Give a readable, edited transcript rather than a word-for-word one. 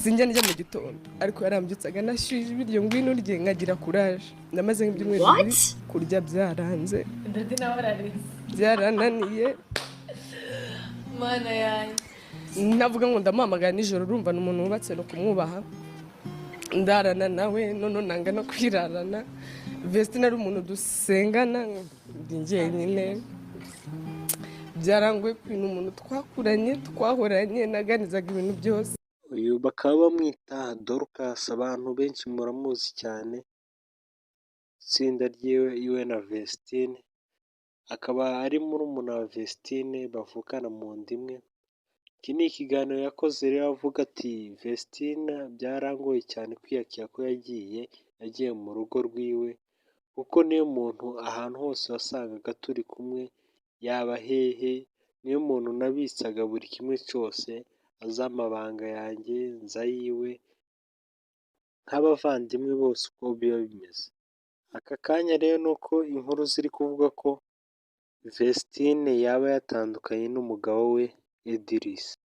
Sinjya ndya mu gitondo, ariko yarambyutsaga nashyushye ibiryo, "Ngwino urye," nkagira courage. Namaze nk'ibyumweru What? 2 kurya byaranze. Daddy nawe ararize. Byarananiye. Mana yanjye! Navuga ngo ndamuhamagara nijoro, urumva ni umuntu wubatse, ni ukumwubaha. Ndarana nawe none nanga no kwirarana. Vestine ari umuntu dusengana, ndi njyenyine, byarangoye. Ni umuntu twakuranye, twahoranye, naganizaga ibintu byose. Uyu bakaba bamwita Dorcas, abantu benshi muramuzi cyane, itsinda ryiwe iwe na Vestine, akaba ari murumuna wa Vestine bavukana mu nda imwe. Iki ni ikiganiro yakoze rero avuga ati: "Vestine byarangoye cyane kwiyakira ko yagiye mu rugo rwiwe, kuko niyo muntu ahantu hose wasangaga turi kumwe, yaba hehe, niyo muntu nabitsaga buri kimwe cyose, azi amabanga yanjye, nzi ayiwe, nk'abavandimwe bose uko biba bimeze." Aka kanya rero ni uko inkuru ziri kuvuga ko Vestine yaba yatandukanye n'umugabo we Edirisa.